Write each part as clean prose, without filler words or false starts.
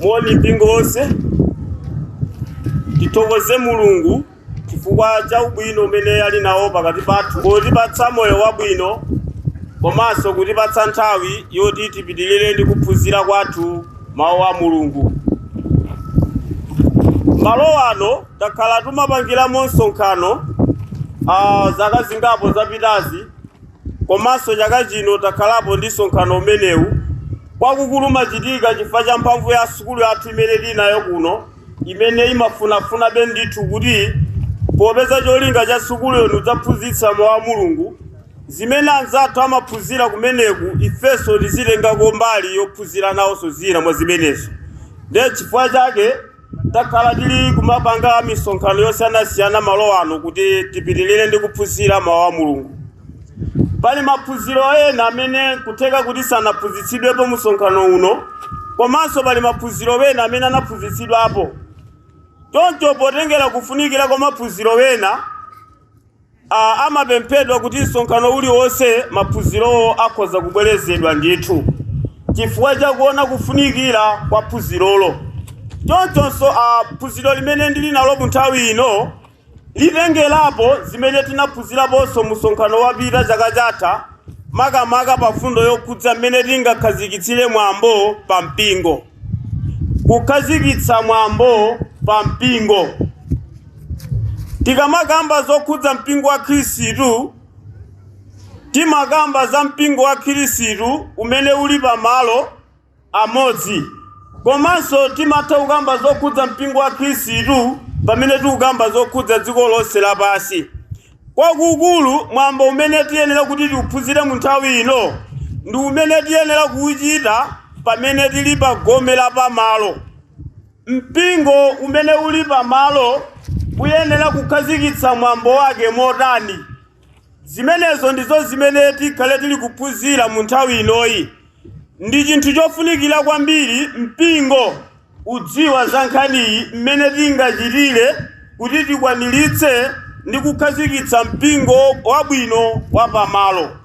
Moni mpingo wonse. Tithokoze Mulungu chifukwa cha ubwino umene ali nawo pakati pathu, potipatsa moyo wabwino komanso kutipatsa nthawi yoti tipitirire ndi kuphunzira kwathu mawu a Mulungu. Malo ano takhala tumapangiramo msonkhano zaka zingapo zapitazi, komanso chaka chino takhalapo ndi msonkhano umenewu. Kwakukulu machitika chifukwa cha mphamvu ya sukulu yathu imene tili nayo kuno, imene imafunafunabe ndithu kuti popeza cholinga cha sukuluyo ndidzaphunzitsa mawu a Mulungu, zimene anzathu amaphunzira kumeneku ifenso tizitengako mbali yophunzira nawonso zina mwa zimenezo. Ndiye chifukwa chake takhala tili kumapanga misonkhano yosiyanasiyana malo ano kuti tipitirire ndi kuphunzira mawu a Mulungu. Pali maphunziro ena amene kutheka kuti sanaphunzitsidwepo msonkhano uno, komanso pali maphunziro ena amene anaphunzitsidwapo. Choncho potengera kufunikira kwa maphunziro ena, amapemphedwa kuti msonkhano uliwonse maphunzirowo akhoza kubwerezedwa ndithu chifukwa chakuona kufunikira kwa phunzirolo. Chonchonso phunziro limene ndili nalo mu nthawi ino litengerapo zimene tinaphunziraponso msonkhano wapita chaka chatha, makamaka pa fundo yokhudza mmene tingakhazikitsire mwambo pa mpingo. Kukhazikitsa mwambo pa mpingo. Tikamakamba zokhudza mpingo wa Khristu, timakamba za mpingo wa Khristu umene uli pamalo amodzi, komanso timatha kukamba zokhudza mpingo wa Khristu pamene tikukamba zokhudza dziko lonse lapansi. Kwakukulu mwambo umene tiyenera kuti tiuphunzire mu nthawi ino ndi umene tiyenera kuwuchita pamene tili pa gome la pamalo. Mpingo umene uli pamalo uyenera kukhazikitsa mwambo wake motani. Zimenezo ndizo zimene tikhale tili kuphunzira mu nthawi inoyi. Ndi chinthu chofunikira kwambiri mpingo udziwa za nkhaniyi, mmene tingachitire kuti tikwaniritse ndi kukhazikitsa mpingo wabwino wa pamalo.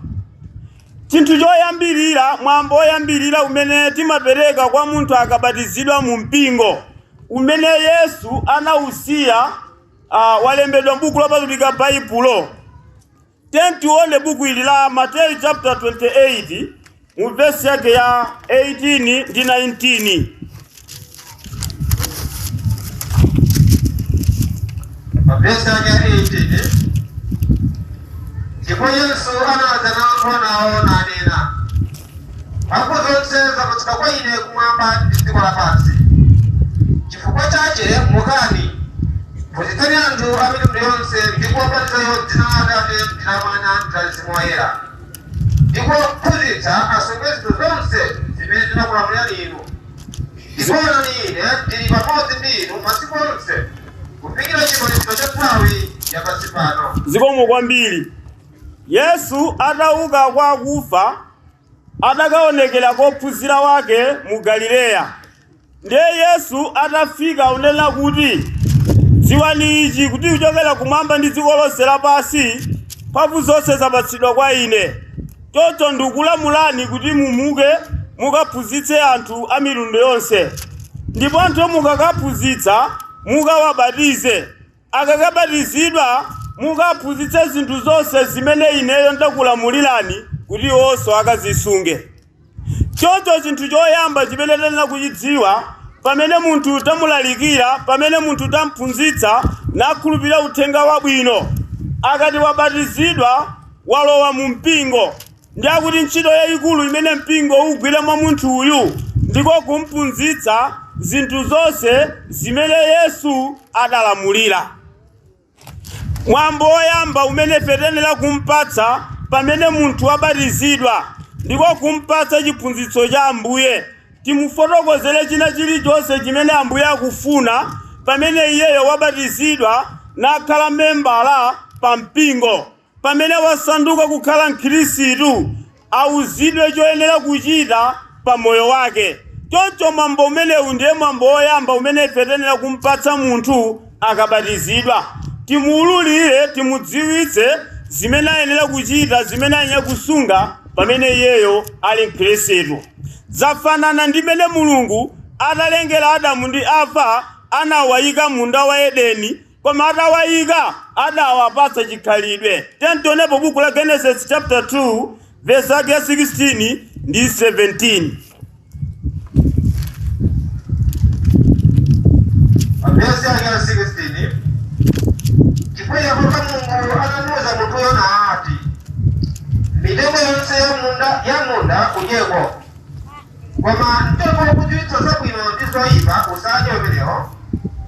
Chinthu choyambirira, mwambo woyambirira umene timapereka kwa munthu akabatizidwa mu mpingo, umene Yesu anawusiya, walembedwa m'buku lopatulika Baibulo. Tione buku ili la Mateyu chapter 28 mu verse yake ya 18 ndi 19. Mavesi ake ya 18. Ndipo Yesu anadza nalankhula nawo nanena, mphamvu zonse zapatsidwa kwa ine kumwamba ndi dziko lapansi. Chifukwa chache mukani, phunzitsani anthu a mitundu yonse ndi kuwabatiza iwo m'dzina la Atate ndi la Mwana ndi la Mzimu Woyera, ndi kuwaphunzitsa asunge zinthu zonse zimene ndinakulamulirani inu. Ndipo onani, ine ndili pamodzi ndi inu masiku onse kufikira chimaliziro cha nthawi ya pansi pano. Zikomo kwambiri. Yesu atauka kwa akufa adakaonekera kophunzira wake mu Galileya. Ndiye Yesu atafika unena kuti, dziwani ichi kuti kuchokera kumwamba ndi dziko lonse lapansi mphamvu zonse zapatsidwa kwa ine. Choncho ndikulamulani kuti mumuke mukaphunzitse anthu a mitundu yonse, ndipo anthu mukakaphunzitsa mukawabatize. Akakabatizidwa mukaphunzitse zinthu zonse zimene ineyo ndakulamulirani kuti iwonso akazisunge. Choncho chinthu choyamba chimene tiyenera kuchidziwa pamene munthu tamulalikira, pamene munthu tamphunzitsa nakhulupirira uthenga wabwino, akati wabatizidwa walowa mu mpingo, ndi akuti ntchito yayikulu imene mpingo ugwire mwa munthu uyu ndiko kumphunzitsa zinthu zonse zimene Yesu adalamulira. Mwambo woyamba umene ife tiyenera kumpatsa pamene munthu wabatizidwa ndiko kumpatsa chiphunzitso cha Ambuye. Timufotokozere china chilichonse chimene Ambuye akufuna pamene iyeyo wabatizidwa nakhala membala pa mpingo. Pamene wasanduka kukhala Mkhristu, awuzidwe choyenera kuchita pa moyo wake. Choncho mwambo umenewu ndiye mwambo woyamba umene ife tiyenera kumpatsa munthu akabatizidwa. Timuwululire, timudziwitse zimene ayenera kuchita, zimene ayenera kusunga pamene iyeyo ali Mkhristu. Zafanana ndi mmene Mulungu Atalengera Adamu ndi Ava, anawayika munda wa Edeni, koma atawayika adawapatsa chikhalidwe. Tentionepo buku la Genesis chapter 2 verse yake ya 16 ndi 17. Vesi yake ya 16, chifukwa Yehova Mulungu anamuwuza munthuyo nati, mitengo yonse ya munda udyeko, koma mtengo wakudziwitsa zabwino ndi zoyipa usadye umenewo,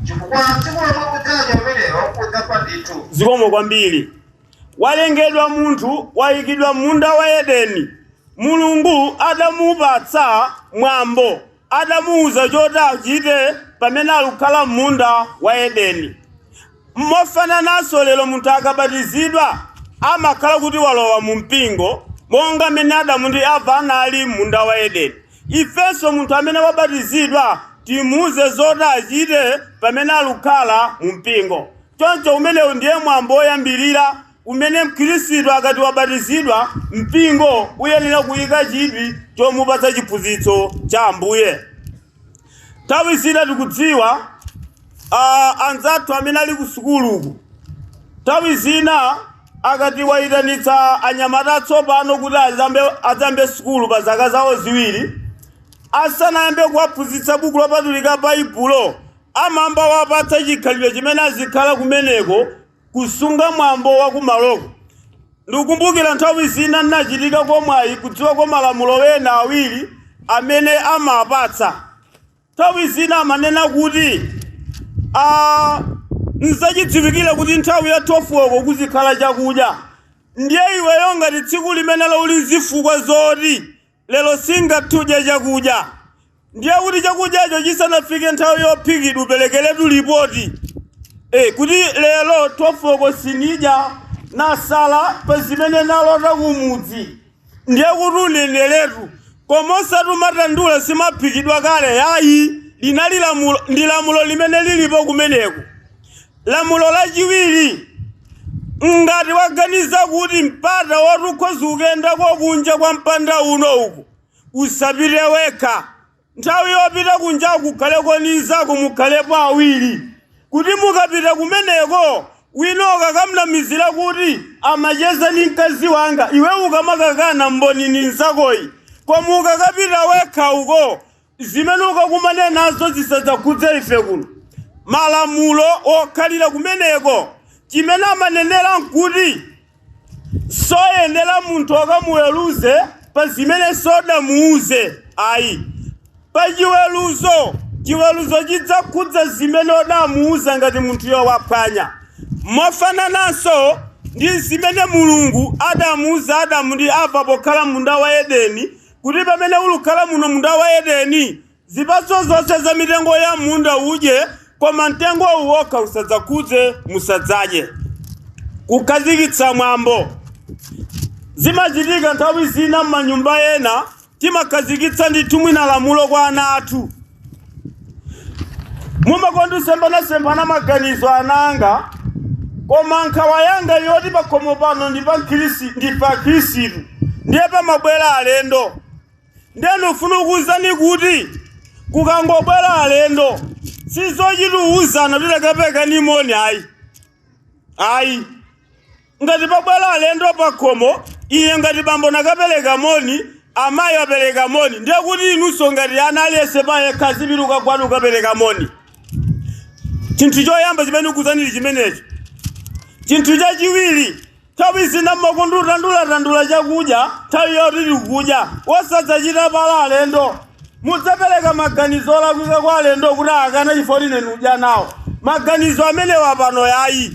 chifukwa tsiku lomwe udzadya umenewo udzafa ndithu. Zikomo kwambiri. Walengedwa munthu, wayikidwa munda wa Edeni. Mulungu adamupatsa mwambo, adamuwuza choti achite pamene alikukhala m'munda wa Edeni. Mofanananso lero munthu akabatizidwa amakhala kuti walowa mu mpingo, monga mmene Adamu ndi Ava anali m'munda wa Edeni. Ifenso munthu amene wabatizidwa timuuze zoti achite pamene alikukhala mu mpingo. Choncho umenewu ndiye mwambo woyambirira umene mkhristu akati wabatizidwa, mpingo uyenera kuyika chidwi chomupatsa chiphunzitso cha Ambuye. Nthawi zina tikudziwa anzathu amene ali ku sukuluku, nthawi zina akati wayitanitsa anyamata atsopano kuti adzambe sukulu pa zaka zawo ziwiri, asanayambe kuwaphunzitsa buku lopatulika Baibulo, amamba wapatsa chikhalidwe chimene azikhala kumeneko, kusunga mwambo wa kumaloko. Ndikukumbukira nthawi zina ndinachitika komwayi kudziwa kwa malamulo ena awiri amene amapatsa. Nthawi zina amanena kuti nzachidziwikire kuti nthawi ya 12 oko kuzikhala chakudya, ndiye iweyo ngati tsiku limenelo uli nzifukwa zoti lero singathudye chakudya, ndiye kuti chakudyacho chisanafike nthawi yophikidwa uperekeretu ripoti kuti lero 12 oko sinidya, nasala pa zimene nalota kumudzi, ndiye kuti uneneretu. Koma osati umatandula simaphikidwa kale, yayi. Linali lamulo, ndi lamulo limene lilipo kumeneko. Lamulo lachiwiri, ngati waganiza kuti mpata woti ukhoza kuyendako kunja kwa mpanda uno uku, usapite wekha. Nthawi yopita kunjaku kukhaleko ndi nzako, mukhalepo awiri, kuti mukapita kumeneko wina ukakamnamizira kuti amacheza ndi mkazi wanga, iwe ukamakakana mboni ni nzakoyi. Koma ukakapita wekha uko, zimene ukakumane nazo zisadzakhudze ife kuno. Malamulo okhalira kumeneko, chimene amanenera nkuti soyenera munthu akamuweruze pa zimene sodamuuze ayi. Pa chiweruzo, chiweruzo chidzakhudza zimene odamuuza ngati munthuyo waphwanya. Mofanananso ndi zimene Mulungu adamuuza Adamu ndi Ava pokhala munda wa Edeni, kuti pamene ulikhala muno munda wa Edeni, zipatso zonse za mitengo ya munda udye, koma mtengo uwokha usadzakhudze, musadzadye. Kukhazikitsa mwambo zimachitika nthawi zina m'manyumba ena, timakhazikitsa ndithu mwina lamulo kwa ana athu. Mumakondisemphanasempha maganizo ananga, koma nkhawa yanga yoti pakhomo pano ndi pa Khristu, ndiye pamabwera alendo. Ndiye ndifuna kukuwuzani kuti kukangobwera alendo sizochitiwuzana titakapeka ni moni, ayi ayi. Ngati pabwera alendo pakhomo, iye ngati bambo nakapereka moni, amayi apereka moni, ndiye kuti inunso ngati ana aliyense payekha azipita kwanu kukapereka moni. Chinthu choyamba chimene ndikuwuzanili chimenecho. Chinthu chachiwiri, nthawi zina mmakundutandulatandula chakudya nthawi yoti tikudya, osadzachita pala alendo. Mudzapereka maganizo olakwika kwa alendo kuti akana chifukwa ine ndikudya nawo. Maganizo amenewa pano yayi.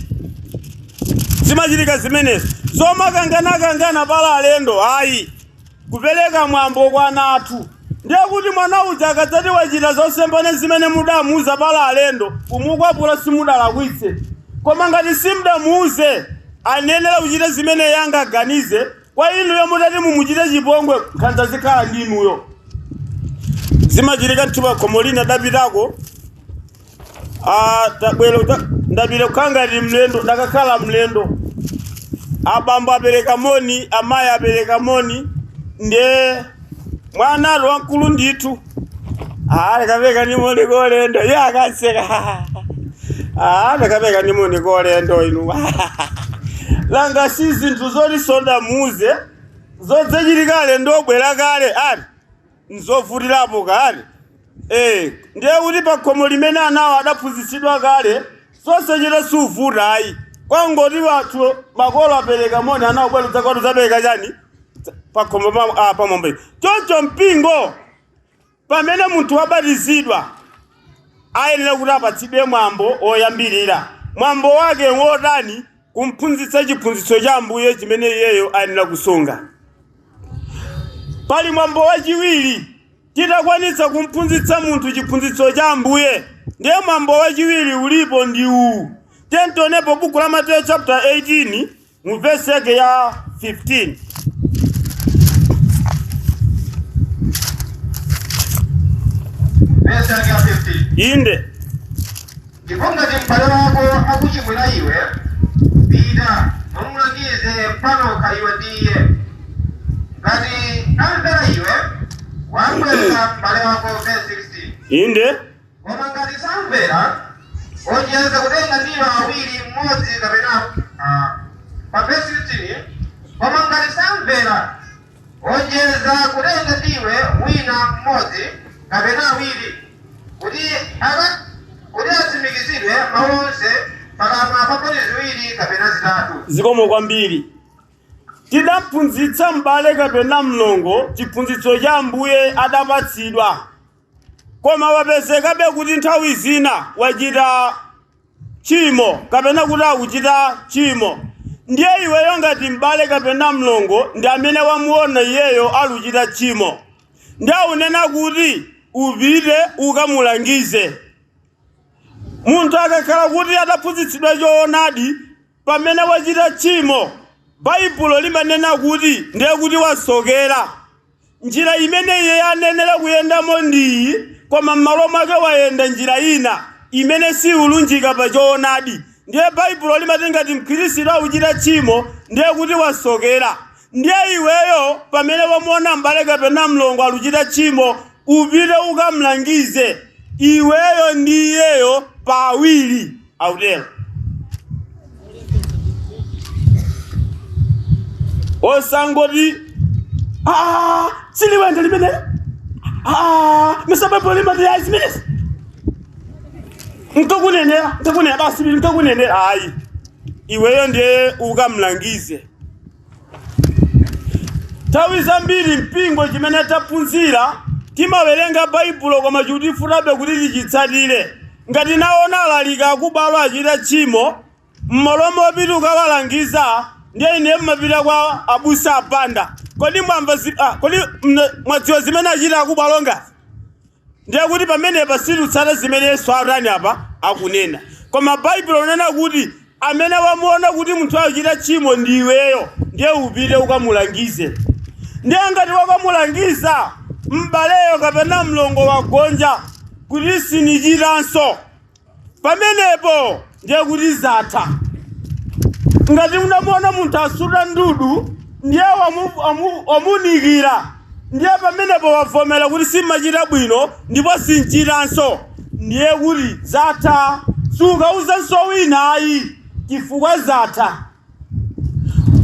Zimachitika zimenezo zomakanganakangana pala alendo ayi. Kupereka mwambo kwa ana athu, ndiye kuti mwana uja akadzati wachita zosembana zimene mudamuuza pala alendo, kumukwapula simudalakwitse. Koma ngati simudamuuze, anenera kuchita zimene yanga aganize kwa inuyo, mutati mumuchite chipongwe, nkhanza zikhala ndi inuyo. Zimachitika nthu pakhomo lina dapitako, tabwero ndapita kukhala ngati mlendo, ndakakhala mlendo. Abambo apereka moni, amayi apereka moni, ndiye mwana ali wamkulu ndithu. Ndakapereka ndi moni kolendo. Iye akaseka. Ndakapereka ndi moni kolendo inu. Langa si zinthu zotisonda muze zodzachitika alendo obwera kale ali nzovutirapo kale. Ndiye kuti pa khomo limene anawo adaphunzitsidwa kale sosechita suvuta ayi, kwangoti wathu makolo apereka moni, ana obwera udzakwati udzapereka chani pa khomo pamwamba. Choncho mpingo, pamene munthu wabatizidwa ayenera kuti apatsidwe mwambo oyambirira. Mwambo wake wotani? Kumphunzitsa chiphunzitso cha Ambuye chimene iyeyo ayenera kusunga. Pali mwambo wachiwiri. Titakwanitsa kumphunzitsa munthu chiphunzitso cha Ambuye, ndiye mwambo wachiwiri ulipo ndi uwu. Tentonepo buku la Mateyu chapter 18 mu vesi yake ya 15. Vesi yake ya 15. Inde. Ndipo ngati m'bale wako akuchimwira iwe, pita mumulangize panokha iwe ndi iye. Ngati amvera iwe, wabweza m'bale wako. Vesi 16. Inde. Koma ngati samvera, onjeza kutenga ndiwo awiri mmodzi kapena pa vesi 16. Koma ngati samvera, onjeza kutenga ndiwe wina mmodzi kapena awiri, kuti atsimikizidwe mawu onse pakamwa pa mboni ziwiri kapena zitatu. Zikomo kwambiri. Tidamphunzitsa m'bale kapena mlongo chiphunzitso cha Ambuye, adapatsidwa, koma wapezekabe kuti nthawi zina wachita tchimo kapena kuti akuchita tchimo. Ndiye iweyo ngati m'bale kapena mlongo ndi amene wamuona iyeyo aluchita tchimo, ndiye akunena kuti upite ukamulangize. Munthu akakhala kuti adaphunzitsidwa choonadi, pamene wachita tchimo, Baibulo limanena kuti ndiye kuti wasokera. Njira imene iye anenera kuyendamo ndiyi, koma m'malo mwake wayenda njira ina imene siulunjika pa choonadi. Ndiye Baibulo limati ngati mkhristu akuchita tchimo, ndiye kuti wasokera. Ndiye iweyo pamene wamuona m'bale kapena mlongo aluchita tchimo, upite ukamlangize iweyo ndi iyeyo pawiri, autero. Osangoti, "Siliwende limene misabaibulo limati ayi zimenezi, nkakunenera, nkakunenera basi, nkakunenera," ayi. Iweyo ndiye ukamlangize. Nthawi zambiri mpingo, chimene taphunzira, timawerenga Baibulo koma chikutifutabe kuti tichitsatire. Ngati naona alalika akubalo achita tchimo, m'malo mopita ukawalangiza, ndiye ine mmapita kwa abusa apanda, "Kodi mwamva kodi mwadziwa zimene achita akubalo?" Ngati ndiye kuti pamenepa situtsata zimene Yesu atani apa akunena. Koma Baibulo linena kuti amene wamuona kuti munthu akuchita tchimo ndi iweyo, ndiye upite ukamulangize. Ndiye ngati wakamulangiza m'baleyo kapena mlongo, wagonja kuti sinichitanso, pamenepo ndiye kuti zatha. Ngati unamuona munthu asuta ndudu, ndiye wamunikira, ndiye pamenepo wavomera kuti simachita bwino ndipo sinchitanso, ndiye kuti zatha. Sukauzanso wina ayi, chifukwa zatha.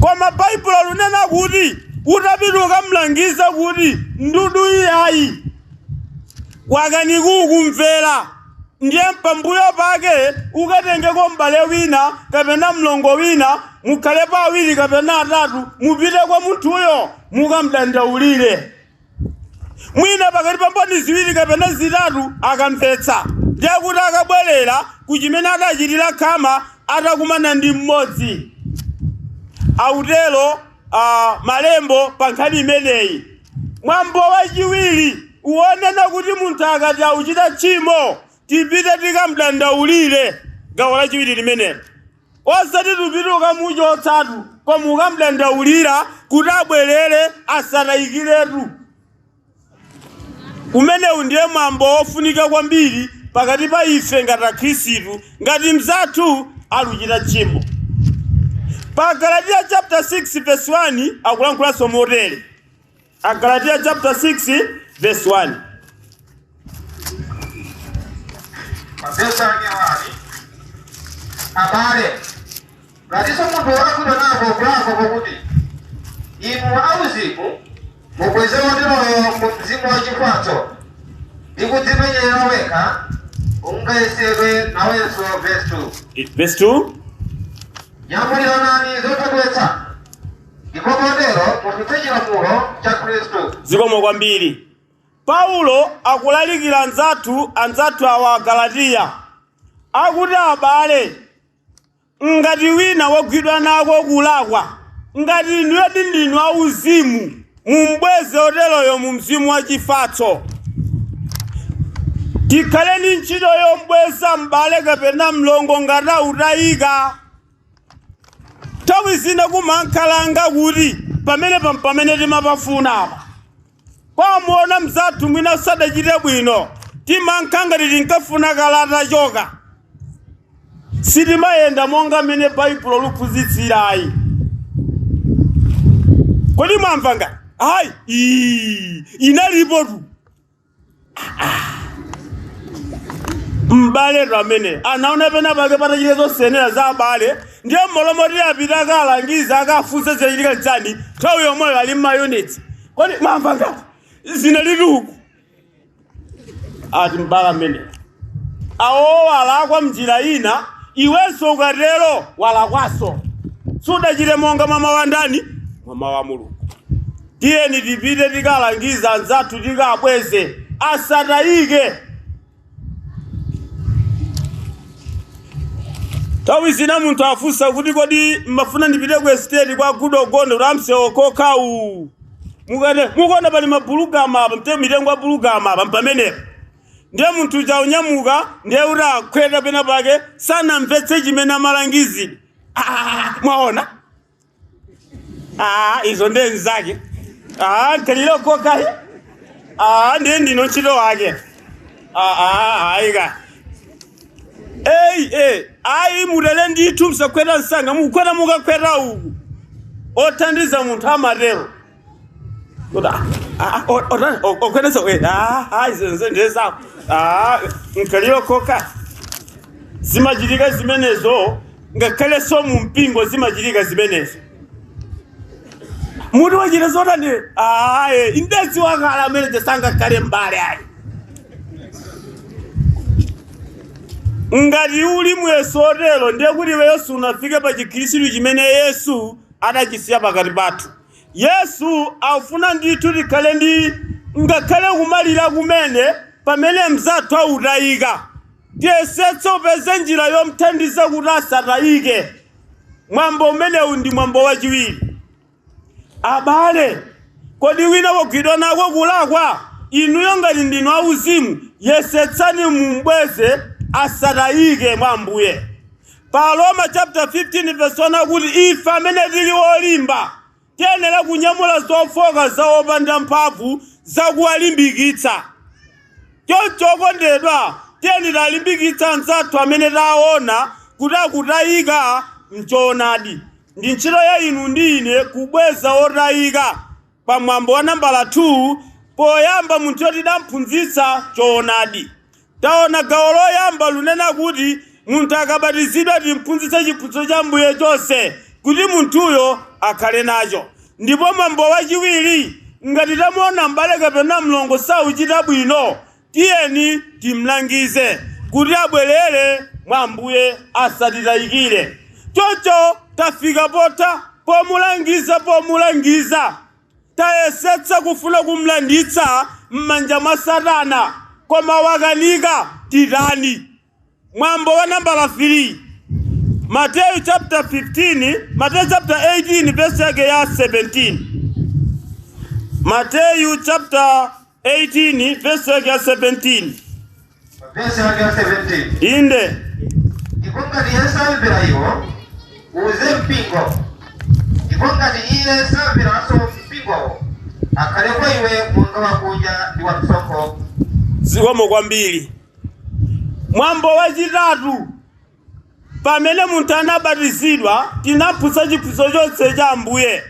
Koma Baibulo lunena kuti utapita ukamlangiza kuti ndudu iyayi, wakanikumvera, ndiye pambuyo pake ukatengeko m'bale wina kapena mlongo wina, mukhalepo awiri kapena atatu, mupite kwa munthuyo mukamdandaulire. Mwina pakati pa mboni ziwiri kapena zitatu akamvetsa, ndiye kuti akabwerera ku chimene adachitira khama atakumana ndi mmodzi, autero malembo pa nkhani imeneyi. Mwambo wachiwiri uwonena kuti munthu akati auchita tchimo, tipite tikamdandaulire. Gawo lachiwiri limenelo, osati tupite ukamuchotsatu, koma ukamdandaulira kuti abwerere asatayikiretu. Umenewu ndiye mwambo wofunika kwambiri pakati pa ife ngati akhristu ngati mzathu aluchita tchimo. Pa Galatiya chapter 6 verse 1 akulankhulanso motere. Agalatiya chapter 6 verse 1. Mavesi ake awali. Abale, ngatinso munthu wagwidwa nako kulakwa kwakuti inu auzimu mubweze woteroyo mu mzimu wachifatso ndi kudzipenyerera wekha ungayesedwe nawenso. Verse 2. Verse 2. Nyamuliranani zothodwetsa, ndipo potero mufitse chilamulo cha Khristu. Zikomo kwambiri. Paulo akulalikira anzathu awa Galatiya, akuti abale, ngati wina wagwidwa nako kulakwa, ngati inuyo ndinu auzimu, mumbweze oteroyo mu mzimu wachifatso. Tikhale ndi ntchito yombweza m'bale kapena mlongo ngati autayika. Nthawi zina kumankhalanga kuti pamene pamene timapafuna apa kwamuona mzathu mwina sadachite bwino, timankha ngati tinkafuna kalata choka. Sitimayenda monga mmene Baibulo liphunzitsirayi. Kodi mwamva ngati ayi ii inalipotu m'baletu amene anaona pena pake patachita zosenera za abale, ndiye mmolomoti apita akalangiza akafunse zinachitika nchani, nthawi yomweyo ali m'mayunits. Kodi mwamva ngati zinalituku ati m'bale amene awo walakwa mnjira ina, iwenso ukatero walakwaso, sudachite monga mama wa ndani, mama wa Mulungu. Tiyeni tipite tikalangiza anzathu, tikabweze asatayike. Nthawi zina munthu afunsa kuti kodi mmafuna ndipite ku esiteti kwa gudogondo kuti amsewo kokhawu, mukate mukuona pali mabulugama apa, mitengo ya bulugama apa pamenepo. Ndiye munthu uja unyamuka, ndiye kuti akhweta pena pake sanamvetse chimene amalangizidwa. Ah, mwaona, ah, izo ndiye nzake, ah, nkhalire kokhayi, ah, ndiye ndino ntchito wake, ah, ah, ayika eyi ayi mutele ndithu, msakhweta msanga, mukukhweta mukakhweta uku. Othandiza munthu amatero kuti okhwetesa izenze ndezako nkhalire kokha. Zimachitika zimenezo ngakhalenso mu mpingo, zimachitika zimenezo. Muti wachita zotani? Ayi, indedzi wakhala amene tisangakhale mbale ayi. Ngati uli muyeso otero, ndiye kuti iweyo sunafike pa chikhristu chimene Yesu adachisiya pakati pathu. Yesu afuna ndithu tikhale ndi ngakhale kumalira kumene pamene mzathu autayika, tiyesetse upeze njira yomthandiza kuti asatayike. Mwambo umenewu ndi mwambo wachiwiri. Abale, kodi wina wagwidwa nako kulakwa, inuyo ngati ndinu auzimu, yesetsani mumbweze asatayike mwa Ambuye. Pa Roma chapter 15 verse 1 kuti ife amene tili olimba tiyenera kunyamula zofoka za opanda mphamvu zakuwalimbikitsa. Choncho okondedwa, tiyeni talimbikitsa anzathu amene taona kuti akutayika mchoonadi. Ndi ntchito ya inu ndi ine kubweza otayika pa mwambo wa nambala 2. Poyamba munthu yotidamphunzitsa choonadi. Taona gawo loyamba lunena kuti munthu akabatizidwa timphunzitse chiphunzitso cha Mbuye chonse kuti munthuyo akhale nacho. Ndipo mwambo wachiwiri, ngati tamuona m'bale kapena mlongo sauchita bwino, tiyeni timlangize kuti abwerere mwa Ambuye asatitayikire. Choncho tafika pota pomulangiza tayesetsa kufuna kumlanditsa m'manja mwa Satana, koma wakanika, titani? Mwambo wa nambala 3, Mateyu chapter 15, Mateyu chapter 18 verse yake ya 17. Mateyu chapter 18 verse yake ya 17. Vesi yake ya 17. Inde. Ndipo ngati iye samvera iwo, uze mpingo. Ndipo ngati iye samveranso mpingowo, akhale kwa iwe monga wakunja ndi wamsonkho. Zikomo kwambiri. Mwambo wachitatu, pamene munthu anabatizidwa tinaphunzitsa chiphunzitso chonse cha Ambuye,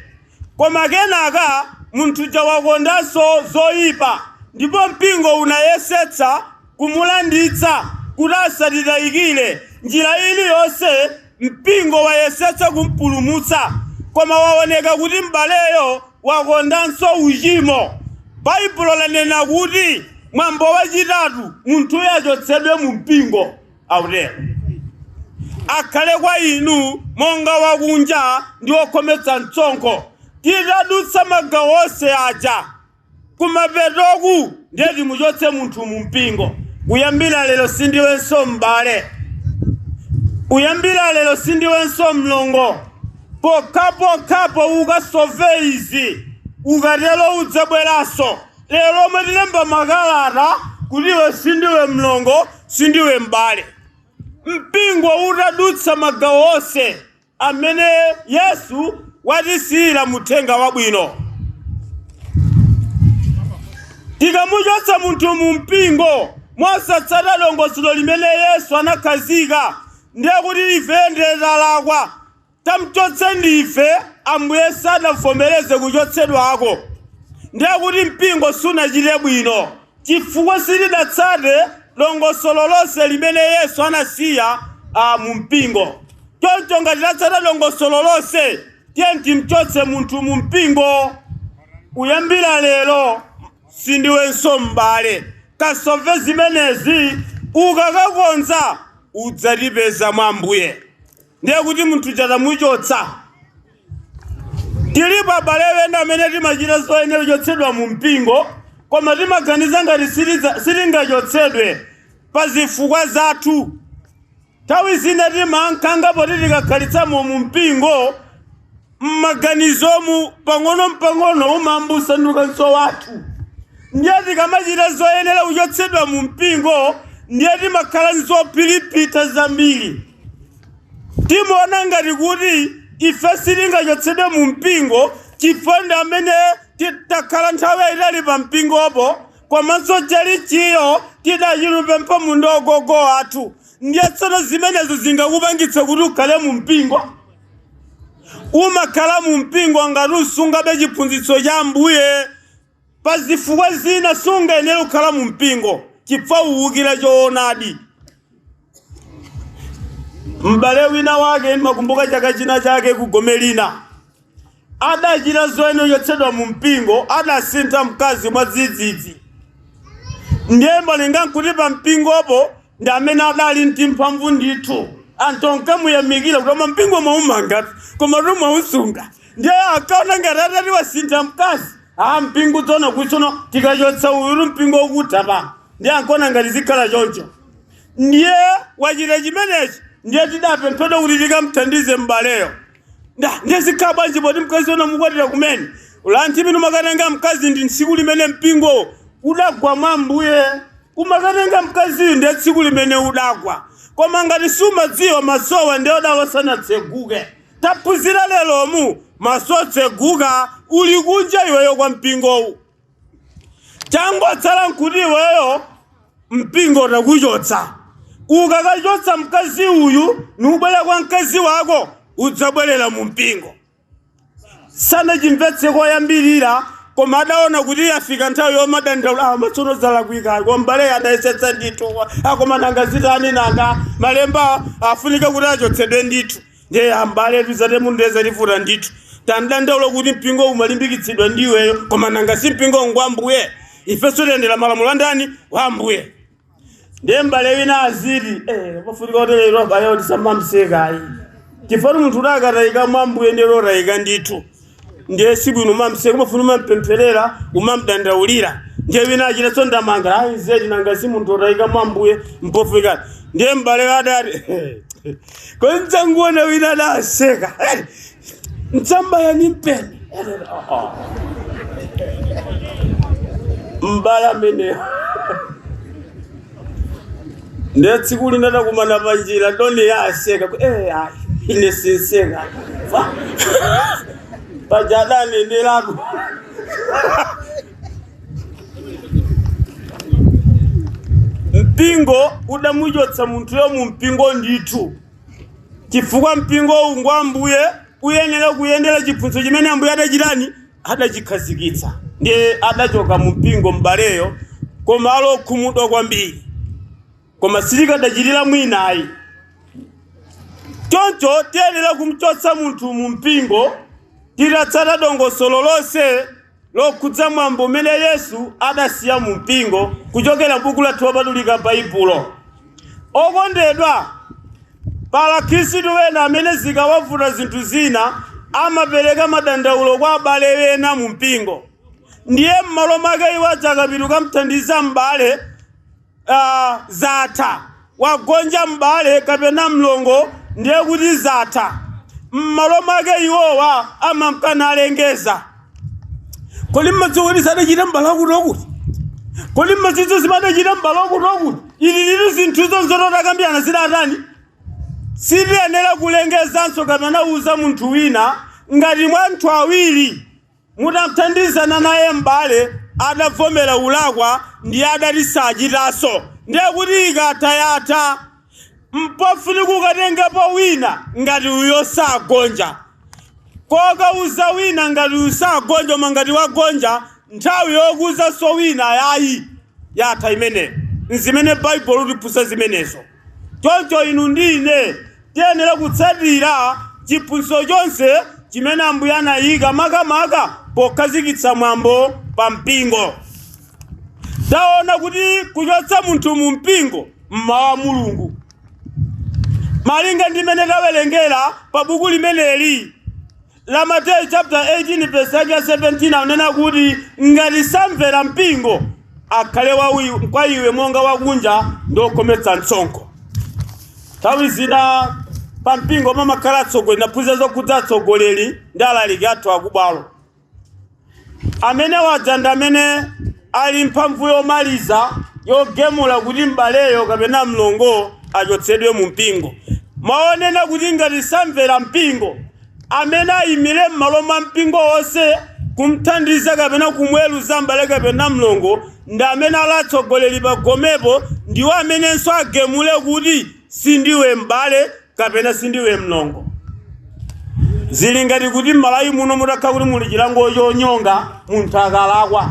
koma kenaka munthu uja wakondanso zoyipa, ndipo mpingo unayesetsa kumulanditsa Kuti asatitayikire njira iliyonse, mpingo wayesetsa kumpulumutsa, koma waoneka kuti m'baleyo wakondanso uchimo. Baibulo lanena kuti mwambo wachitatu munthuyo achotsedwe mu mpingo. Autero akhale kwa inu monga wakunja ndi wokhometsa msonkho. Titadutsa magawo onse aja kumapetoku, ndiye timuchotse munthu mu mpingo. Kuyambira lero sindiwenso m'bale, kuyambira lero sindiwenso mlongo, pokhapokhapo ukasove izi. Ukatero udzabweranso. Lero omwe tilemba makalata kuti iwe sindiwe mlongo, sindiwe m'bale. Mpingo utadutsa magawo onse amene Yesu watisiyira muthenga wabwino, tikamuchotsa munthu mu mpingo mosatsata dongosolo limene Yesu anakhazika, ndiye kuti ife ndiye talakwa. Tamchotse ndife, Ambuye sanavomereze kuchotsedwako. Ndiye kuti mpingo sunachite bwino, chifukwa sitidatsate dongosolo lonse limene Yesu anasiya mu mpingo. Choncho ngati tatsata dongosolo lonse, tiye timchotse munthu mu mpingo. Kuyambira lero sindiwenso m'bale, kasove zimenezi. Ukakakonza udzatipeza mwa Ambuye. Ndiye kuti munthu chatamuchotsa. Tilipo abale ena amene timachita zoyenera kuchotsedwa mu mpingo, koma timaganiza ngati sitingachotsedwe pa zifukwa zathu. Nthawi zina timankhanga poti tikakhalitsamo mu mpingo, mmaganizomu pang'ono-pang'ono umambusandukanso wathu. Ndiye tikamachita zoyenera kuchotsedwa mu mpingo, ndiye timakhala nzopilipita zambiri. Timaona ngati kuti ife sitingachotsedwe mu mpingo chifukwa ndi amene takhala nthawi yayitali pa mpingopo, komanso chalichiyo tidachilupempha mu agogo athu. Ndiye tsono zimenezo zingakupangitse kuti ukhale mu mpingo? Umakhala mu mpingo ngati usungabe chiphunzitso cha Ambuye. Pa zifukwa zina sungayenera kukhala mu mpingo chifukwa uwukira choonadi. M'bale wina wake, ndimakumbuka chaka china chake kugome lina, adachita zoyenera kuchotsedwa mu mpingo. Adasintha mkazi mwadzidzidzi. Ndiye malinga nkuti pa mpingopo ndi amene adali ndi mphamvu ndithu, anthu ankamuyamikira kuti koma mpingo mwaumangatu, koma tumwausunga. Ndiye akaona ngati atati wasintha mkazi, a mpingo tsono kutsono tikachotsa uyu mpingo ukutha pa. Ndiye ankaona ngati zikhala choncho. Ndiye wachita chimenechi, ndiye tidapemphedwa kuti tikamthandize m'baleyo. Ndiye zikhala bwanji poti mkazi ona mukwatira kumene ulanthi minu makatenga mkazi ndi tsiku limene mpingo udagwa mwa Ambuye? Umakatenga mkaziyu ndiye tsiku limene udagwa. Koma ngati sumadziwa, masowa ndiye odalo sanatseguke. Taphunzira leromu, maso tseguka, uli kunja iweyo kwa mpingowu. Changotsala nkuti iweyo mpingo utakuchotsa. Ukakachotsa mkazi uyu nubwera kwa mkazi wako, udzabwerera mu mpingo. Sanachimvetse koyambirira, koma adaona kuti afika nthawi yomadandaula, matsono zalakwika, koma m'bale adayesetsa ndithu, akoma nanga zitani? Nanga malemba afunika kuti achotsedwe ndithu. Ndiye ambale tuzate mundeza tifuta ndithu, tandandaula kuti mpingo umalimbikitsidwa ndiweyo, koma nanga si mpingo ngwa Ambuye? Ifenso tiyendera malamulo andani? Wa Ambuye. Ndiye m'bale wina aziti pafunika kuti abale tisamamsekayi, chifukwa munthu kuti akatayika mwa Ambuye ndiye lotayika ndithu. Ndiye sibwino umamseka, umafuna umampempherera, umamdandaulira. Ndiye wina achita tsondamanga, ayi zedi, nanga si munthu otayika mwa Ambuye, mpofunika. Ndiye m'bale adati konzanguona wina adaseka, mtsambaya ni mpeni m'bale ameneyo. Ndiye tsiku lina takumana panjira, doni yaseka, ayi ine sinseka pajadani ndilako. Mpingo udamuchotsa munthuyo mu mpingo ndithu, chifukwa mpingo uwu ngwa Ambuye, uyenera kuyendera chiphunzitso chimene Ambuye adachitani? Adachikhazikitsa. Ndiye adachoka mu mpingo m'baleyo, koma alokhumudwa kwambiri. Koma sitikadachitira mwina ayi. Choncho tiyenera kumchotsa munthu mu mpingo titatsata dongosolo lonse lokhudza mwambo umene Yesu adasiya mu mpingo kuchokera m'buku lathu lopatulika Baibulo. Okondedwa, pala Khristu wena amene zikawavuta zinthu zina amapereka madandaulo kwa abale ena mu mpingo. Ndiye m'malo mwake iwo aja akapita kamthandiza m'bale, zatha. Wagonja m'bale kapena mlongo, ndiye kuti zatha. M'malo mwake iwowa amamkana alengeza. Kodi mmadziwa kuti sadachita m'bale wakuti wakuti? Kodi mmadziwa zimadachita m'bale wakuti wakuti? Ili lili zinthuzo nzototakambirana zidatani? Sitiyenera kulengezanso kapena uza munthu wina ngati mwa anthu awiri mutamthandizana naye m'bale adavomera ulakwa ndiye adati sachitanso, ndiye kuti ikatha yatha. Mpofunika ukatengepo wina ngati uyo sagonja. Kokauza wina ngati uyu sagonja, koma ngati wagonja nthawi yokuuzanso wina yayi yatha imeneyo. Nzimene Baibulo litiphunzitsa zimenezo. Choncho inu ndi ine tiyenera kutsatira chiphunzitso chonse chimene Ambuye anayika makamaka pokhazikitsa mwambo pa mpingo. Taona kuti kuchotsa munthu mu mpingo mmawa wa Mulungu, malinga ndi mmene tawerengera pa buku limeneli la Mateyu chapter 18 verse yake ya 17, akunena kuti ngati samvera mpingo akhale kwa iwe monga wakunja ndi wokhometsa msonkho. Nthawi zina pa mpingo pamakhala atsogoleri, naphunzira zokhudza atsogoleri ndi alaliki athu akubwalo. Amene wadza ndi amene ali mphamvu yomaliza yogemula kuti m'baleyo kapena mlongo achotsedwe mu mpingo. Maonena kuti ngati samvera mpingo, amene ayimire m'malo mwa mpingo wonse kumthandiza kapena kumweruza m'bale kapena mlongo ndi amene ali atsogoleri pagomepo, ndiwo amenenso agemule kuti sindiwe m'bale kapena sindiwe mlongo. Zili ngati kuti m'Malawi muno mutakhala kuti muli chilango chonyonga munthu akalakwa,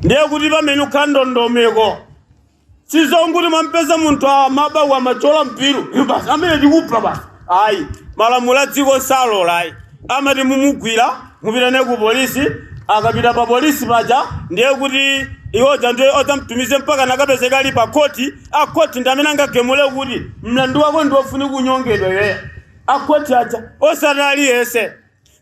ndiye kuti pamene ukhala ndondomeko sizonguti mwampeza munthu amaba amachola mpiru basi amene tikupha basi. Ayi, malamulo a dziko salola ayi. Amati mumugwira mupitane ku polisi, akapita pa polisi paja ndiye kuti iwoja ndiye odzamtumize mpaka nakapezeka ali pa khoti. Akhoti ndi amene angagemule kuti mlandu wako ndi wofunika kunyongedwa iweyo. Akhoti aja osati aliyense.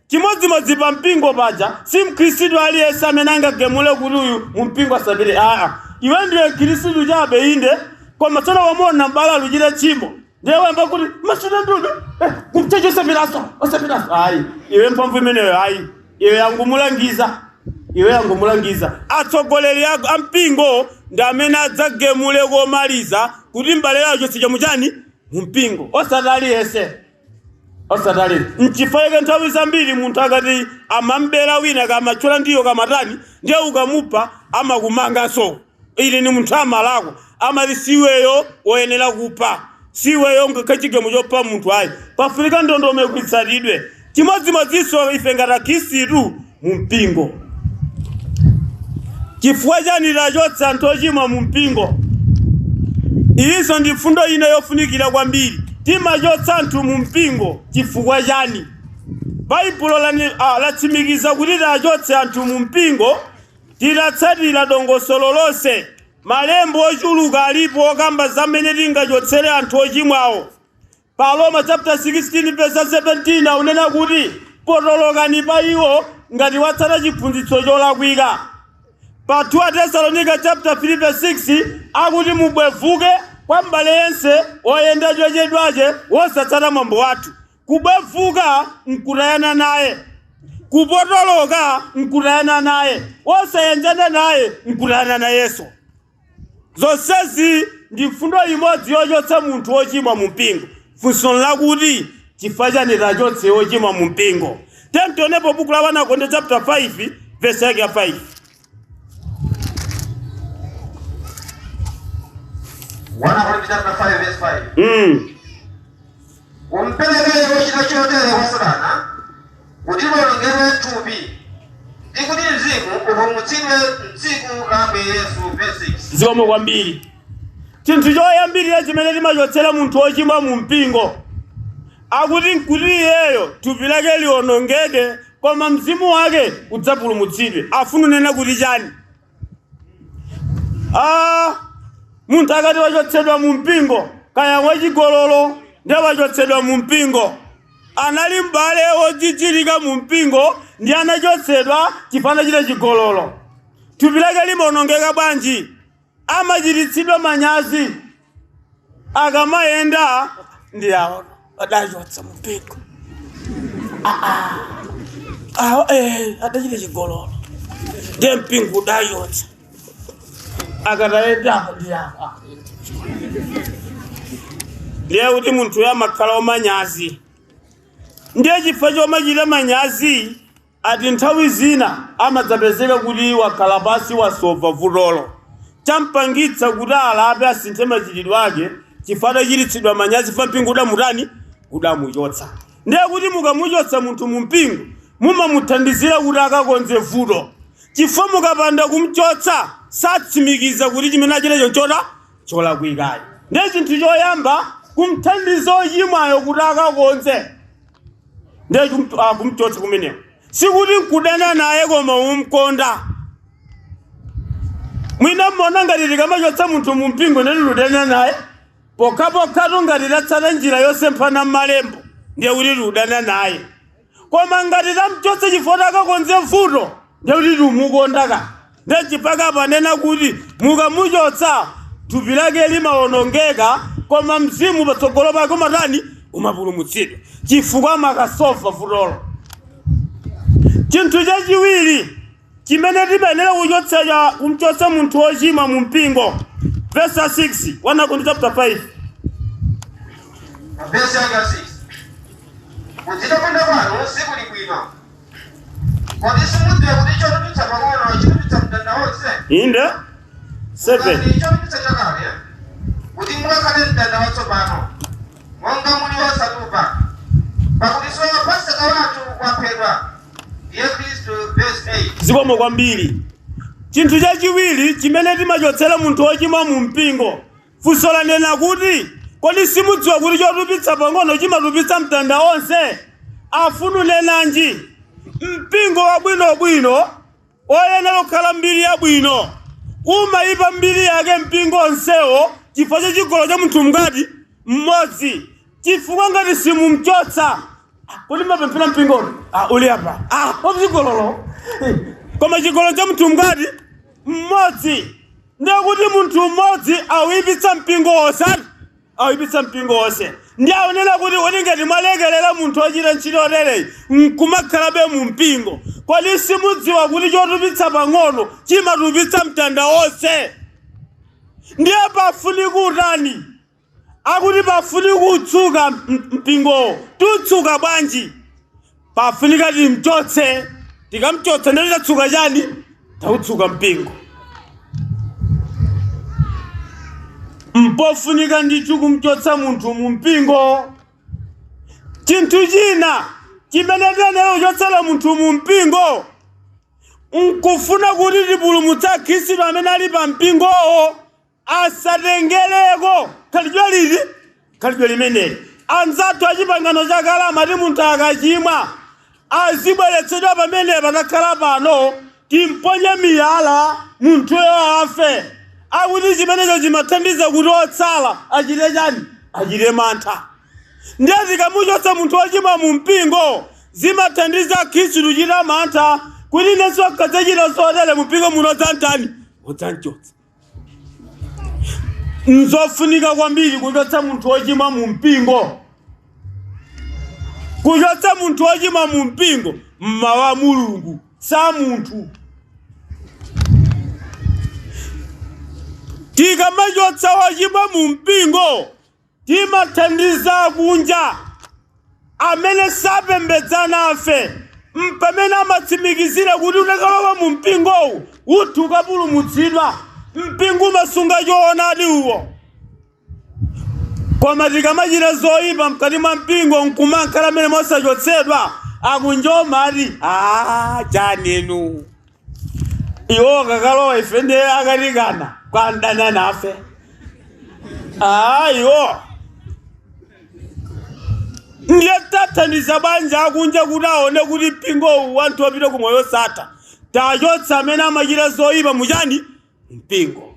Chimodzimodzi pa mpingo paja si mkhristu aliyense amene angagemule kuti uyu mu mpingo asapite. Aa, iwe ndiwe mkhristu chabe inde, koma tsono wamona m'bale aluchita tchimo ndiye wayamba kuti masuta ndudu kumchecho osapitaso osapitaso. Ayi, iwe mphamvu imeneyo ayi, iwe yangumulangiza, iwe yangumulangiza. Atsogoleri a mpingo ndi amene adzagemule komaliza kuti m'bale achotse chamuchani mu mpingo, osati aliyense. Osati aliyense. Nchifukwa nthawi zambiri munthu akati amambera wina kamachola ndiyo kamatani, ndiye ukamupha amakumanganso. Ili ni munthu amalakwa, amati siweyo woyenera kupha, siweyo ngakhale chigemo chopha munthu ayi. Pafunika ndondomeko itsatidwe. Chimodzimodzinso ife ngati akhristu mu mpingo. Chifukwa chani tachotsa anthu ochimwa mu mpingo? Iyinso ndi mfundo ina yofunikira kwambiri. Timachotsa anthu mu mpingo chifukwa chani? Baibulo latsimikiza kuti tachotse anthu mu mpingo titatsatira dongosolo lonse. Malembo ochuluka alipo okamba zamene tingachotsere anthu ochimwawo. Pa Roma chapter 16 verse 17 akunena kuti potolokani pa iwo ngati watsata chiphunzitso cholakwika. Pa 2 Tesalonika chapter 3 verse 6 akuti mubwevuke kwa m'bale yense woyenda chochedwache wosatsata mwambo wathu. Kubwevuka nkutayana naye, kupotoloka nkutayana naye, wosayanjana naye nkutayana nayenso. Zonsezi ndi mfundo imodzi yochotsa munthu wochimwa mu mpingo. Funso lakuti chifukwa chani tachotse wochimwa mu mpingo? Tentonepo buku la 1 Korinto chapter 5 verse yake ya 5. 1 Korinto chapter 5 verse 5. Umperekere wochita chotere kwa Satana kuti lolongedwe thupi ndi kuti mzimu upulumutsidwe m'tsiku la Ambuye Yesu. Verse 6. Zikomo kwambiri. Chinthu choyambirira chimene timachotsera munthu wochimwa mu mpingo, akuti nkuti iyeyo thupi lake liwonongeke koma mzimu wake udzapulumutsidwe. Afuna unena kuti chani? Munthu akati wachotsedwa mu mpingo, kaya wachigololo ndiye wachotsedwa mu mpingo, anali m'bale wodzidzirika mu mpingo ndi anachotsedwa chifukwa anachita chigololo, thupi lake limawonongeka bwanji? Amachititsidwa manyazi akamayenda ndi awo adachotsa mu mpingo, adachita chigololo ndiye mpingo udachotsa, akatayenda ndi awo. Ndiye kuti munthu amakhala wamanyazi. Ndiye chifukwa chomachita manyazi ati nthawi zina amadzapezeka kuti wakhala pasi wasova vutolo, champangitsa kuti alape asinthe machitidwe ake chifukwa adachititsidwa manyazi fa mpingo udamutani, udamuchotsa. Ndiye kuti mukamuchotsa munthu mu mpingo mumamuthandizira kuti akakonze vuto, chifukwa mukapanda kumchotsa satsimikiza kuti chimene achita chonchota cholakwikayo. Ndiye chinthu choyamba kumthandiza ochimwayo kuti akakonze, ndiye kumchotsa kumeneko. Sikuti nkudana naye koma umkonda. Mwina mmona ngati tikamachotsa munthu mu mpingo ndiye tikudana naye, pokhapokha ngati tatsata njira yosemphana m'malembo ndiye kuti tikudana naye, koma ngati tamchotsa chifukwa akakonze vuto ndiye kuti tikumukonda. Ndiye chipaka panena kuti mukamuchotsa thupi lake limawonongeka koma mzimu patsogolo pake umatani, umapulumutsidwa chifukwa makasova vutolo. Chinthu chachiwiri chimene timayenera kumchotsa munthu wochimwa mu mpingo, verse 6, 1 Korinto chapter 5 Verse yake 6: kudzitamanda kwanu sikuli bwino. Kodi simudziwa kuti chotupitsa pang'ono chitupitsa mtanda wonse? Inde 7. Ngati chotupitsa chakale, kuti mukakhale mtanda watsopano, monga muli osatupa, pakuti so pasaka wathu waphedwa, ndiye Khristu. Verse 8. Zikomo kwambiri. Chinthu chachiwiri chimene timachotsera munthu wochimwa mu mpingo, funso lanena kuti kodi simudziwa kuti chotupitsa pang'ono chimatupitsa mtanda wonse? Afununenanji mpingo wabwinobwino oyenera kukhala mbiri yabwino umayipa mbiri yake mpingo onsewo chifukwa cha chigololo cha munthu mngati mmodzi, chifukwa ngati simumchotsa kuti mapemphera mpingono uli apa wachigololo, koma chigololo cha munthu mngati mmodzi, ndiye kuti munthu mmodzi awuyipitsa mpingo wonse, awuyipitsa mpingo wonse. Ndiye aonera kuti uli ngati mwalekerera munthu ochita ntchito yotereyi nkumakhalabe mu mpingo, kodi simudziwa kuti chotupitsa pang'ono chimatupitsa mtanda wonse? Ndiye pafunika utani? Akuti pafunika kutsuka mpingowo. Tutsuka bwanji? Pafunika timchotse. Tikamchotsa ndiye titatsuka chani? Tautsuka mpingo. Mpofunika ndithu kumchotsa munthu mu mpingo. Chinthu china chimene tiyenera kuchotsera munthu mu mpingo nkufuna kuti tipulumutse akhristu amene ali pa mpingowo asatengereko khalidwe lili, khalidwe limeneli. Anzathu achipangano chakale amati munthu akachimwa azibweretsedwa pamene patakhala pano timponye miyala munthuyo afe. Akuti chimenecho chimathandiza kuti otsala achite chani? Achite mantha. Ndiye tikamuchotsa munthu wochimwa mu mpingo zimathandiza khristu kuchita mantha kuti inenso akadzachita zotere mu mpingo muno dzantani udzanchotsa. Nzofunika kwambiri kuchotsa munthu wochimwa mu mpingo. Kuchotsa munthu wochimwa mu mpingo mmawa Mulungu sa munthu. Tikamachotsa wochimwa mu mpingo timathandiza kunja amene sapembedzana afe, mpamene amatsimikizira kuti unakalowa mu mpingowu uthu ukapulumutsidwa. Mpingo umasunga choonadi uwo. Koma tikamachita zoyipa mkati mwa mpingo nkumankhala amene mosachotsedwa, akunjoma ati chanenu iwo kakalowa ife ndiye akatikana kwandana nafe. Ayo ndiye tathandiza banja akunja kuti aone kuti mpingo wanthu wapita kumoyo satha. Tachotsa amene amachita zoyipa muchani mpingo,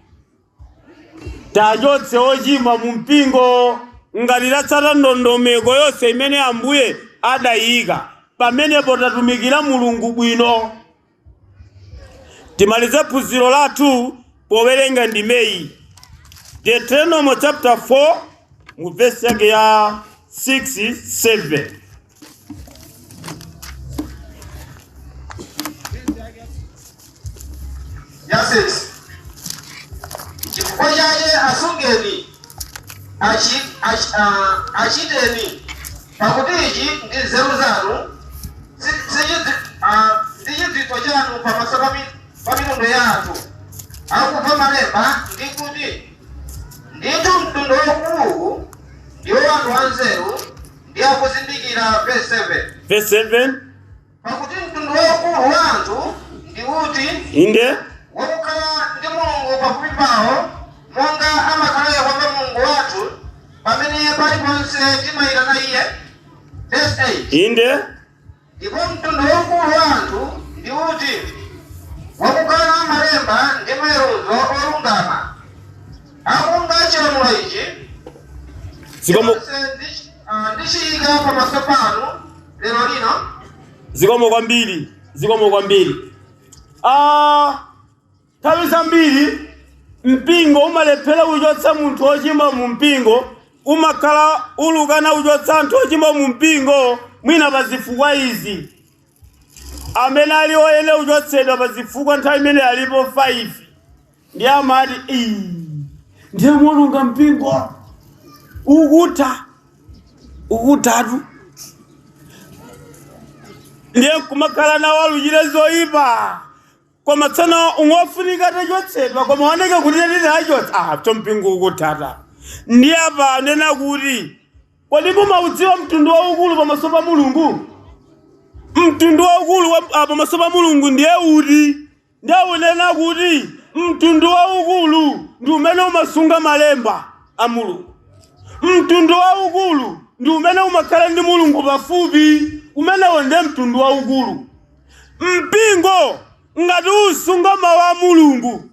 tachotse ochimwa mu mpingo. Ngati tatsata ndondomeko yonse imene Ambuye adayika, pamenepo tatumikira Mulungu bwino. Timalize phunziro lathu powerenga ndimeyi, Deuteronomy chapter 4 mu verse yake ya 6 7. Ya 6: Chifukwa chache asungeni, achiteni, pakuti ichi ndi nzeru zanu ndi chidziwitso chanu pamaso pa mitundu ya anthu akumva malemba, ndi kuti, ndithu mtundu waukuluwu ndiwo anthu anzeru ndi akuzindikira. Verse 7. Verse 7. Pakuti mtundu waukulu wa anthu ndi uti Inde. wakukhala ndi Mulungu pafupi pawo, monga amakhala Yehova Mulungu wathu pamene paliponse timayitana iye? Verse 8. Inde. Ndipo mtundu waukulu wa anthu ndi uti wakukana malemba ndi maweruzo olungama, akunga chilamulo ichi Zikomo. chonse ndichiyika pamaso panu lero lino? Zikomo kwambiri, zikomo kwambiri. Nthawi zambiri mpingo umalephera kuchotsa munthu wochimwa mu mpingo, umakhala ulukana kuchotsa anthu ochimwa mu mpingo mwina pa zifukwa izi. Amene ali oyenera kuchotsedwa pa zifukwa nthawi imene alipo 5, ndi amati, "Ii, ndiye muononga mpingo, ukutha, ukuthatu." Ndiye kumakhala nawo aluchire zoyipa, koma tsono ungofunika tachotsedwa, koma oneke kuti titachotsa to mpingo ukuthata. Ndiye apa anena kuti, kodi mumaudziwa mtundu waukulu pamaso pa Mulungu? Mtundu waukulu pamaso pa Mulungu ndiye uti? Ndiye unena kuti mtundu waukulu ndi umene umasunga malemba a Mulungu. Mtundu waukulu ndi umene umakhala ndi Mulungu pafupi. Umenewo ndiye mtundu waukulu. Mpingo ngati usunga mawu a Mulungu,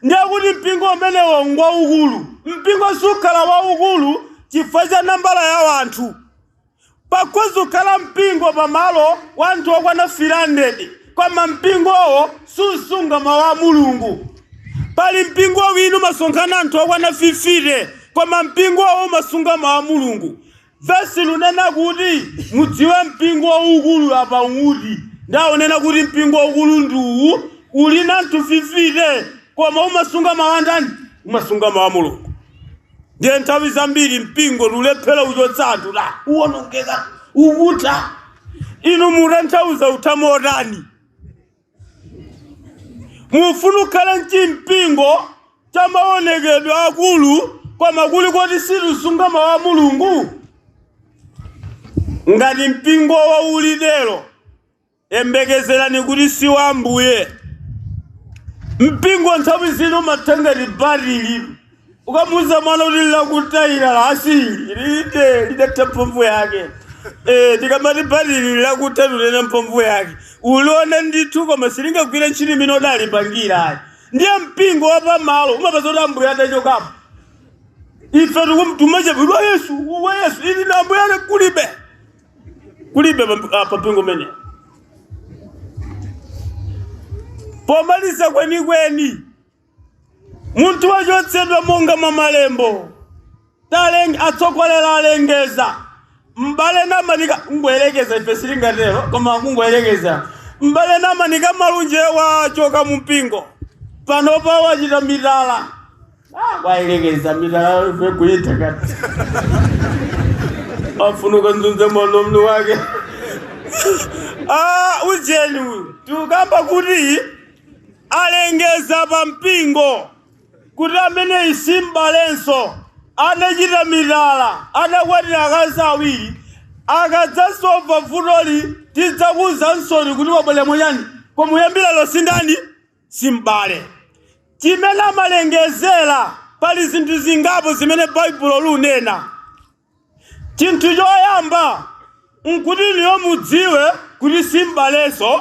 ndiye kuti mpingo umenewo ngwaukulu. Mpingo sukhala waukulu chifukwa cha nambala ya wanthu. Pakhoza kukhala mpingo pamalo wanthu okwana 300, koma mpingowo susunga mawu a Mulungu. Pali mpingo wina umasonkhana anthu okwana 50, koma mpingowo umasunga mawu a Mulungu. Vesi lunena kuti mudziwe mpingo waukulu apa uti. Ndaonena kuti mpingo waukulu ndiwu uli na anthu 50, koma umasunga mawu a ndani? Umasunga mawu a Mulungu. Ndiye nthawi zambiri mpingo lulephera kuchotsa anthu la uwonongeka, ukutha. Inu mutanthauza utha motani? Mufuna ukhale mchimpingo cha maonekedwe akulu, koma kuli koti situsunga mawu a Mulungu? Ngati mpingo waulidero, embekezerani kuti si wa Ambuye. Mpingo nthawi zino umathenga libatili. Ukamuuza mwana kuti lakutayira lasili lite lidatha mphamvu yake. Tikamati batili lakutha, tulena mphamvu yake ulione ndithu, koma silingagwire ntchito imene udalipangira ayi. Ndiye mpingo wapamalo umapeza kuti Ambuye adachokapo. Ife tikumtumache wa Yesu, wa Yesu, ili na Ambuye ale kulibe, kulibe pa mpingo umenewo. Pomaliza kwenikweni, munthu wachotsedwa monga mwa malembo, atsogolera alengeza mbale namanika kungoyerekeza, ife silingatero, koma kungoyerekeza, mbale namanika malunje wachoka mu mpingo panopa wachita mitala. Wayerekeza mitala, ife kuita kati afunuka nzunze mwana mnu wake. Ujeni uyu tikukamba kuti alengeza pa mpingo kuti amene isimbalenso adachita mitala, adakwatira akazi awiri, akadzasova vutoli tidzakuza nsoni kuti wabwera monyani, koma uyambira losindani simbale. Chimene amalengezera Pali zinthu zingapo zimene Baibulo lunena. Chinthu choyamba nkuti niyo mudziwe kuti si m'balenso.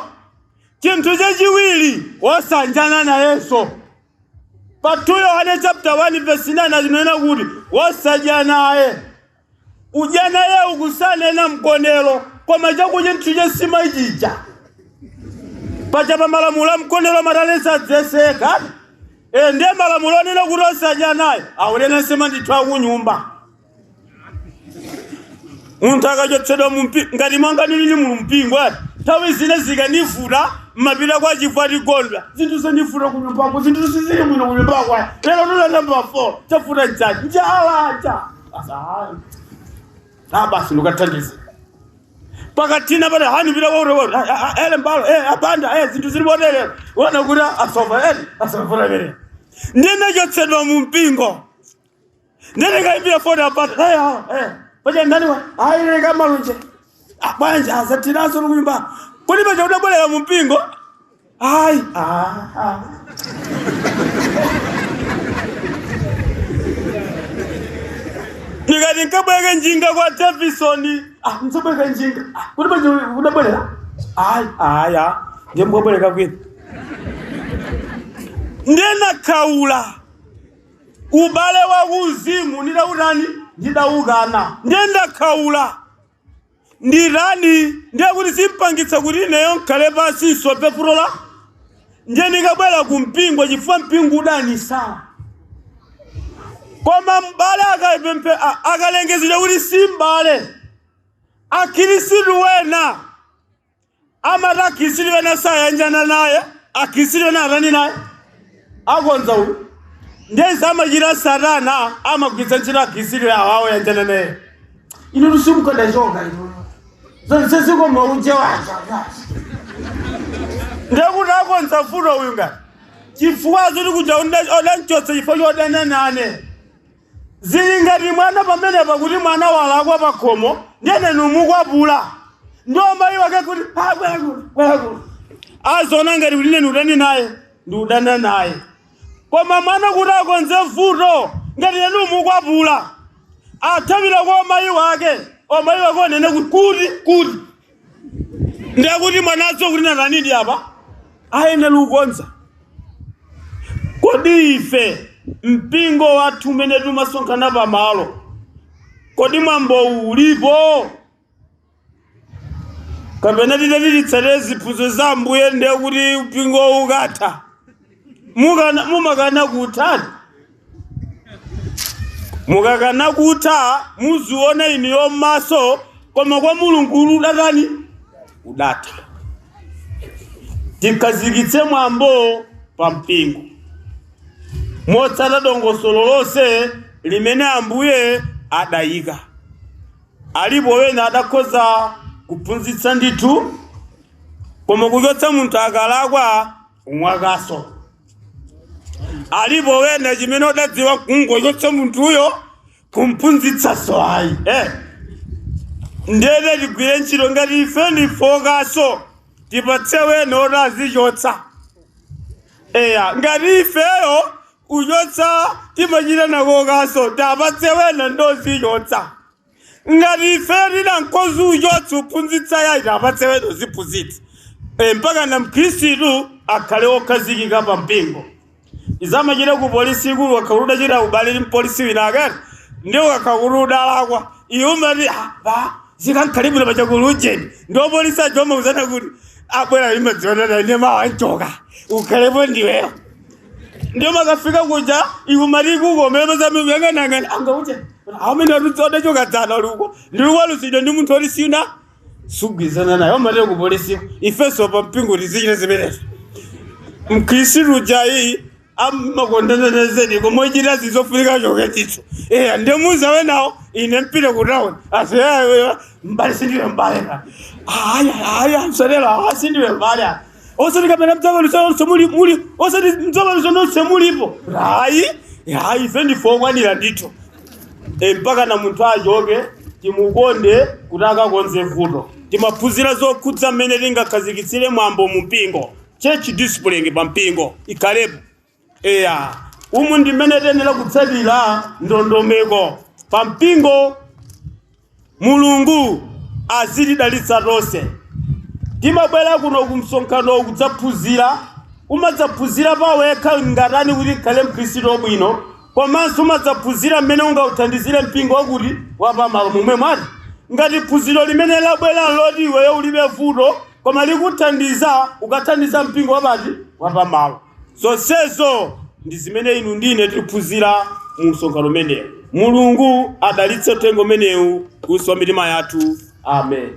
Chinthu chachiwiri, wosanjana nayenso. Pa 2 Yohane chapter 1 verse 9 atinena kuti wosadya naye. Udya naye ukusanena mkonelo, koma chakudya nthu chesima chija. Paja pa malamulo a mkonelo amatalesa adzeseka. Ndiye malamulo onena kuti osadya naye akunena nsima ndithu akunyumba. Munthu akachotsedwa ngati mwanga ndili mu mpingo ati nthawi zina zikanivuta mmapita kwa chifukwa tigondwa zinthu zandivuta kunyumbako, zinthu sizili bwino kunyumbako. Lero tula namba 4 chafuta njani njala cha basi ndikathandize pakatina pale hani bila woro ele mbalo abanda zinthu zili botelero wana kuti asova ele asova vere ndinachotsedwa mu mpingo ndinekaipira foni apata paja ndani wa ayileka malunje bwanja azatiraso kunyumba kodi paja udabwerera mu mpingo ayi ndikati nkabweke njinga kwa Davison nsobweka njinga kuti paja udabwerera ayi aya ndiye mbwabwereka kwina ndinakhaula ubale wa kuzimu ndidawutani ndidawukana ndiye ndakhaula ndirani ndiye kuti simpangitsa kuti ineyo nkhale pansi nsope futola ndiye ndikabwera ku mpingo chifukwa mpingo udanisala. Koma m'bale akalengezedwa kuti si m'bale, akhirisitu wena amati akhirisitu wena sayanjana naye, akhirisitu wena atani naye akonza uyu. Ndiye zamachita Satana amagwiritsa ntchito akhirisitu awo awoyanjana naye. Inu tusimukadachoka inu zonse zikoma uje wacha ndiye kuti akonza futo uyu ngati chifukwa zoti kuja odanchotsa chifukwa chodana nane. Zili ngati mwana pamene pakuti mwana walakwa pakhomo ndiyene numukwapula ndiwo mayi wake kuti bwerakuti azona ngati kuti ine udani naye ndiudana naye. Koma mwana kuti akonze vuto ngati ine numukwapula athawira kwa mayi wake, omayi wake onene kuti kuti ndiye kuti mwanazo kuti natanidi apa ayenera kukonza. Kodi ife mpingo wathu umene timasonkhana pamalo, kodi mwambo ulipo? Kapena titati ziphunzitso za Ambuye ndiye kuti mpingo ukatha mumakana kutha? Mukakana kutha muziona iniyo m'maso, koma kwa Mulungu udatani udatha. Tikhazikitse mwambo pa mpingo motsata dongosolo lonse limene Ambuye adayika. Alipo wena adakhoza kuphunzitsa ndithu, koma kuchotsa munthu akalakwa umwakaso. Alipo wena chimene udadziwa kungochotsa munthuyo kumphunzitsaso ayi. Ndiyene tigwire ntchito ngati ife ndifokaso tipatse wena oti azichotsa. Eya ngati ifeyo kuchotsa timachita nako kaso tapatse wena ndozichotsa. Ngati ife tinankozi uchotsa uphunzitsa yayi tapatse wena uziphunzitsa. Mpaka na mkhristu akhale okhazikika pa mpingo. Izamachita ku polisi ikulu akhakuti udachita ubale ndi mpolisi wina akati ndiye ukakhakuti udalakwa iwe umati zikankhale pachakulu ujeni ndiwo polisi aja umauzana kuti abwera imadziona ine mawa nchoka ukhalepo ndiweyo. Ndiyo makafika kuja iwe mati kukomera anga uje amene adachoka dzana luko ndiwalusidwa ndi munthu oti sina sugwizana naye umatire ku polisi ifenso pa mpingo tizichita zimenezo. Mkhristu ujayi amakondana koma ochita zizofunika choke chitso. Ndiye muza wenawo ine mpite ku town ati mbale sindiwe mbale aya msalelo sindiwe mbale osati kapena mdzakaluso muli osati mdzakaluso nonse mulipo ayi ayi ife ndifokwanira ndithu. Mpaka na munthu achoke timukonde kuti akakonze vuto. Timaphunzira zokhudza mmene tingakhazikitsire mwambo mu mpingo, church discipline pa mpingo ikhalepo. Eya Umu ndi mmene tiyenera kutsatira ndondomeko pa mpingo. Mulungu azitidalitsa tonse. Timabwera kuno ku msonkhano kudzaphunzira. Umadzaphunzira pawekha ngatani kuti ukhale mkhristu wabwino, komanso umadzaphunzira mmene ungauthandizire mpingo wakuti wapamalo momwe mwati. Ngati phunziro limene labwera loti iweyo ulibe vuto, koma likuthandiza ukathandiza mpingo wapati wapamalo. Zonsezo ndi zimene inu ndine tikuphunzira mu msonkhano umenewu. Mulungu adalitse uthenga umenewu kuso mitima yathu. Amen.